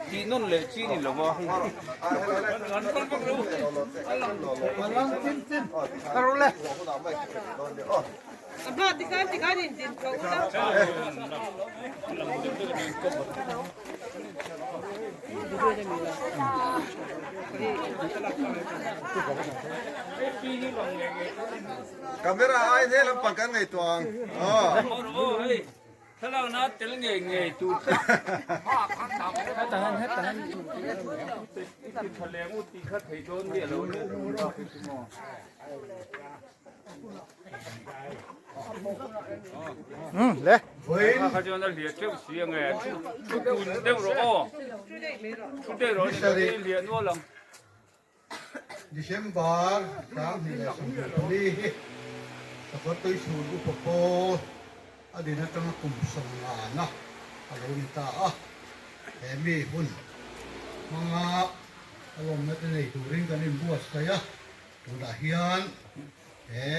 Tih nawn leh chi ni lo va. Camera ai he lampang kan ngaihtuah ang. Thlalakna tel ngei ngei tur te heta han i ti tha leng u tih kha thei dawn mi alo ni. Le. Kha kha chuan a hliah teuh si ange thu tun deuh rawh aw thu deuh rawh ni hliah nual ang. December 2024 hi Sakawrtui chhun upa pawl a din atanga kum sawmngana a lo ni ta a, he mi hun hmanga a lawmna te nei turin kan inbuatsaih a, tunah hian he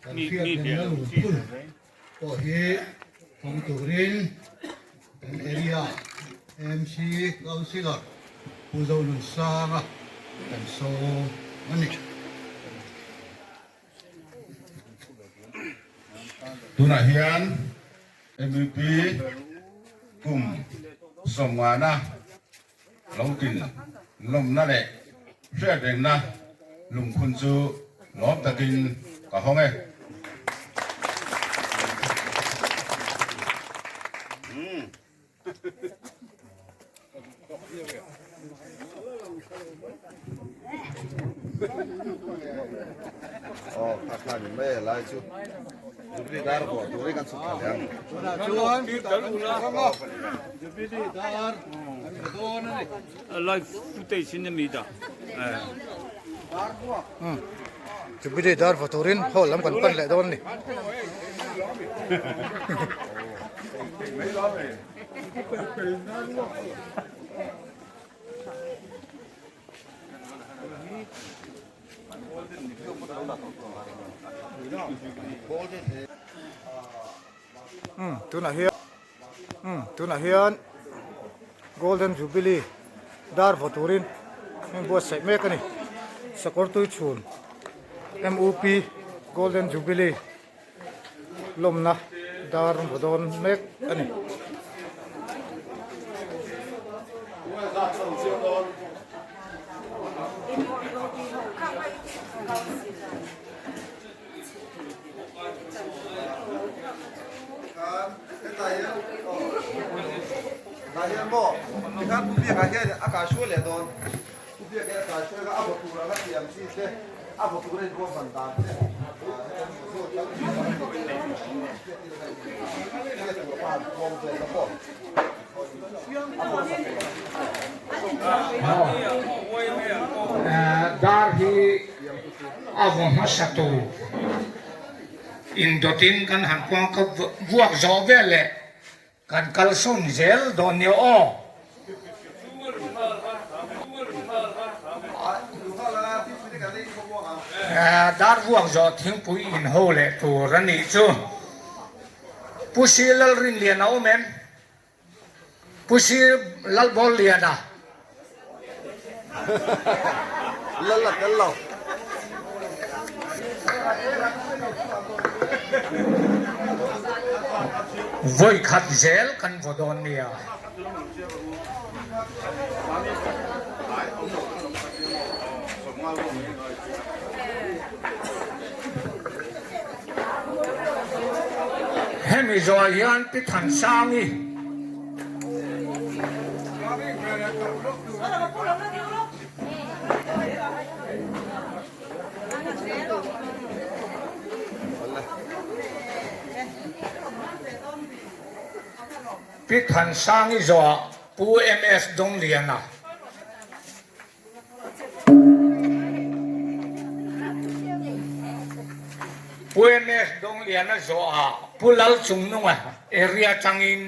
kan hriatnenna lungphun pawh hi hmang turin kan area MC Councillor Pu Zonunsanga kan sawm a ni. Tunah hian MUP kum sawmngana lo tin lawmna leh hriatrengna lungphun chu lawm takin ka hawng e. Aw kha kha ni mai lai chu Jubilee dar vawh turin kan chhuk thla leh ang. Tunah chuan Jubilee dar kan hmu dawn a ni. Live footage in ami dah. Jubilee dar vawh turin hall lam kan pan leh dawn a ni. Umm tunah hian umm tunah hian golden jubilee dar vaw turin heng buatsaih mek a ni sakawr tui chhun M U P golden jubilee lawmna dar vaw dawn mek a ni. Dar hi a vaw hmasa tur indawtin kan han kuang ka vuak zawh vel leh Kan kalsawn zel dawn nia aw. Dar vuak zawh thingpui in ho leh tur a nih chu. Pu Si Lalrinliana awm em? Pu Si Lalbawlliana. Lal a tel lo. Vawi khat zel kan vaw dawn nia. Hemi zawh hian Pi Thansangi. Pi Thansangi zawhah Pu MS Dongliana. Pu MS Dongliana zawhah Pu Lalchungnunga area tangin.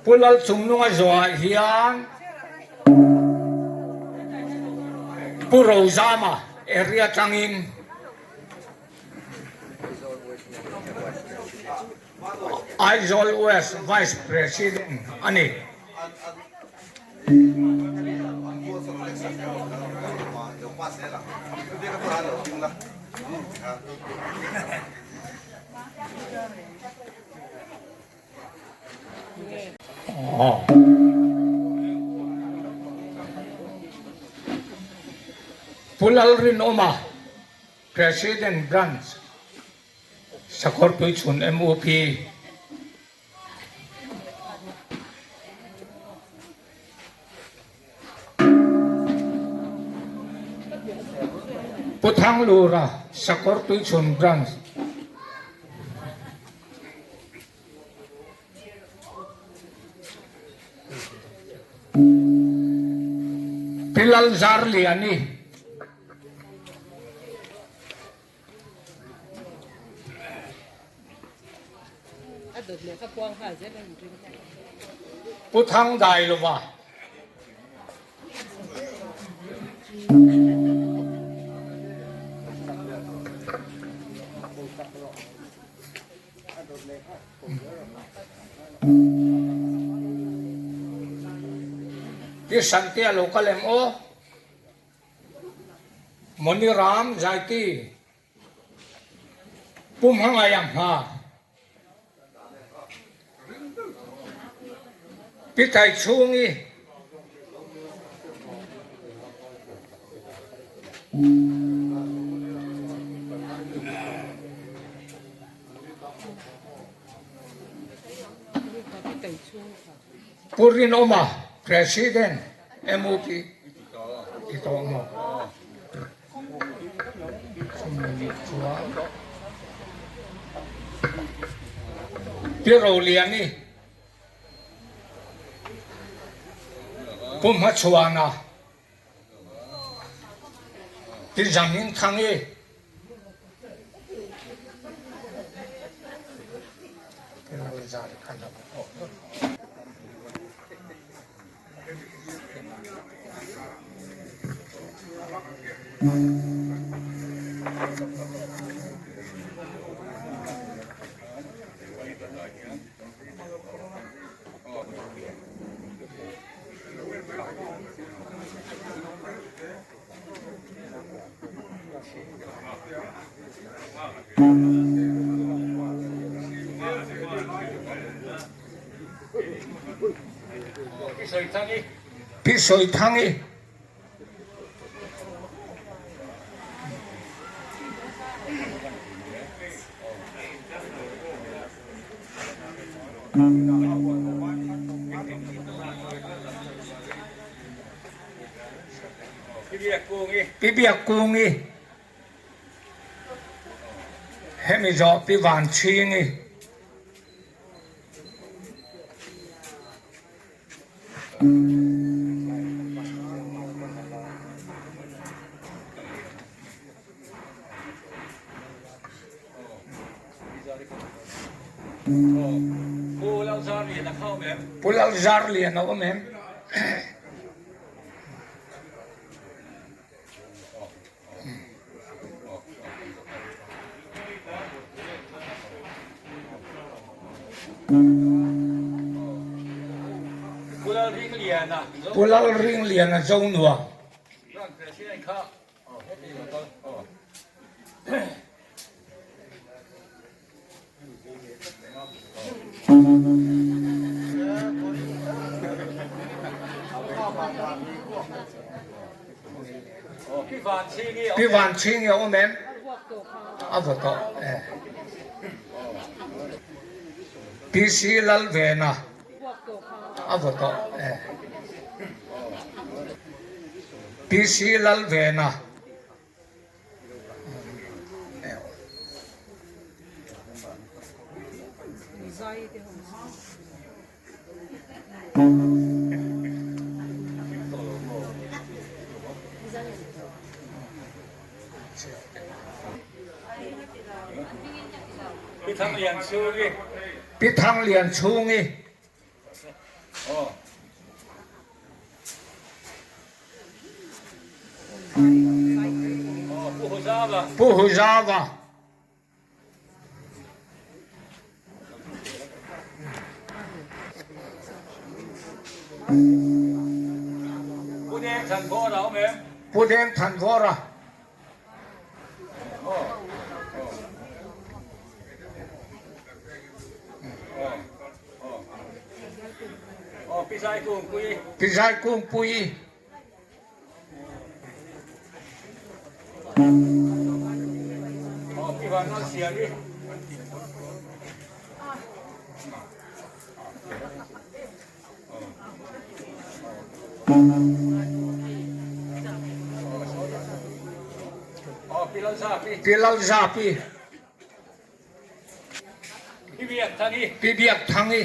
Pu Lalchungnunga zawhah hian. Pu Rozama area tangin Aizawl West Vice President a ni. Pu Lalrinawma, President Branch, Sakawrtuichhun MUP. Pu Thanglura, Sakawrtuichhun Branch. Pi Lalzarliani. Pu Thangdailova. Pi Santia lo kal em aw? Moniram Zaiti Pum hangai ang hnga. Pi Tai Chhung i. Pu Rinawma, President, MUP ti tawh maw? Pi Roliani, Pu Hmachhuana, Pi Zamhingthangi, Pi Sawithangi. Pi Biakkungi. Hemi zawh Pi Vanchhingi. Pu Lalzarliana awm em? Pu Lalringliana Zonua. Pi Vanchhingi a awm em? A vaw tawh e. Pi Si Lalvena a vaw tawh e. Pi Si Lalvena. Pi Thanglian Chhungi. Pu Huzava. Pu Deng Thanvawra awm em? Pu Deng Thanvawra. Pi Zai Kungpui. Pi Zai Kungpui. Pi Lalzapi. Pi Biakthangi.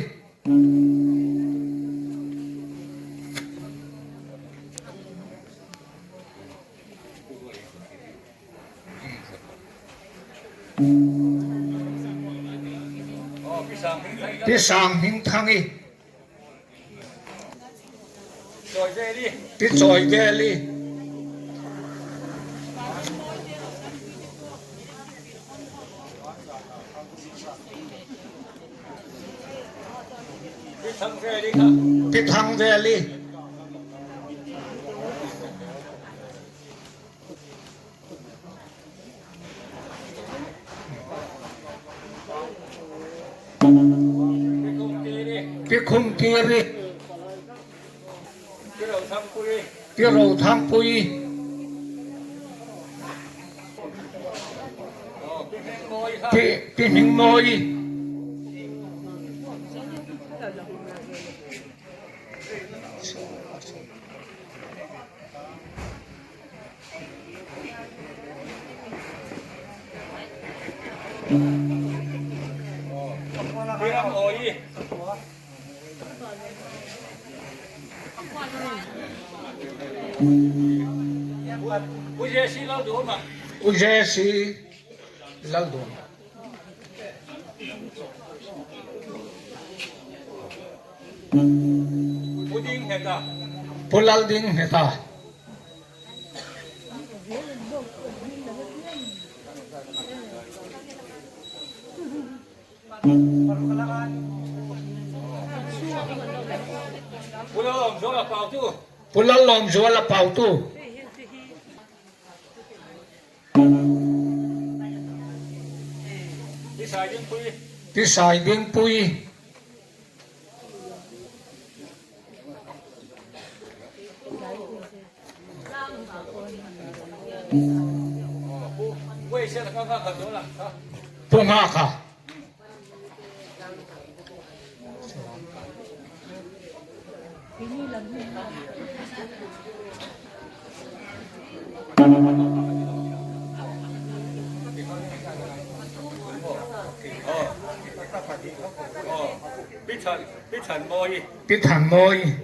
Pi Sanghmingthangi. Pi Chawiveli. Pi Thangveli. Pi Khumtiri. Pi Rothangpui. Pi Hmingmawi. U Jesse Lalduhawma. Pu Laldingheta. Pu Lallawmzuala Pautu. Pi Saidingpuii. Pu Nghaka. Pi Thanmawi.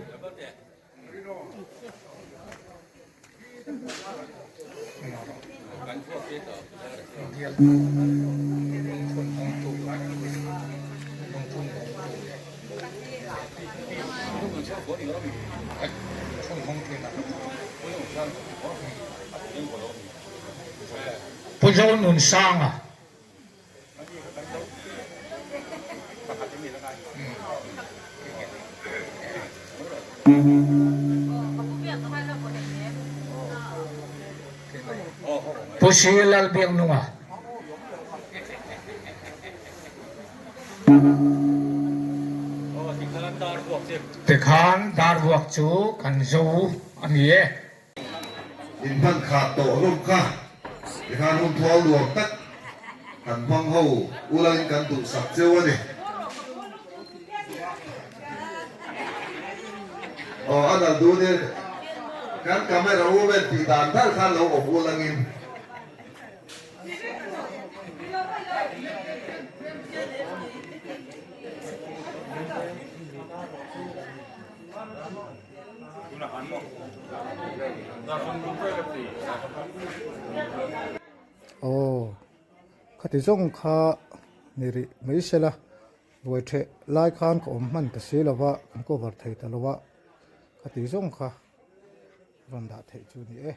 Pu Zonunsanga. Pu Sri Lalbiaknunga. Tikhan dar vuak chu kan zo a ni e. In hman khat tawh hlawm kha tikhan hun thual nuam tak kan hmang ho ulain kan duhsak cheu a ni. Aw a nal dun in kan camera woman tih dan thar khan lo awm ulangin. Aw khati zawng kha ni rih mai sela buai theh lai khan ka awm hman ta si lova kan cover thei ta lova khati zawng kha rawn dah theih chu ni e.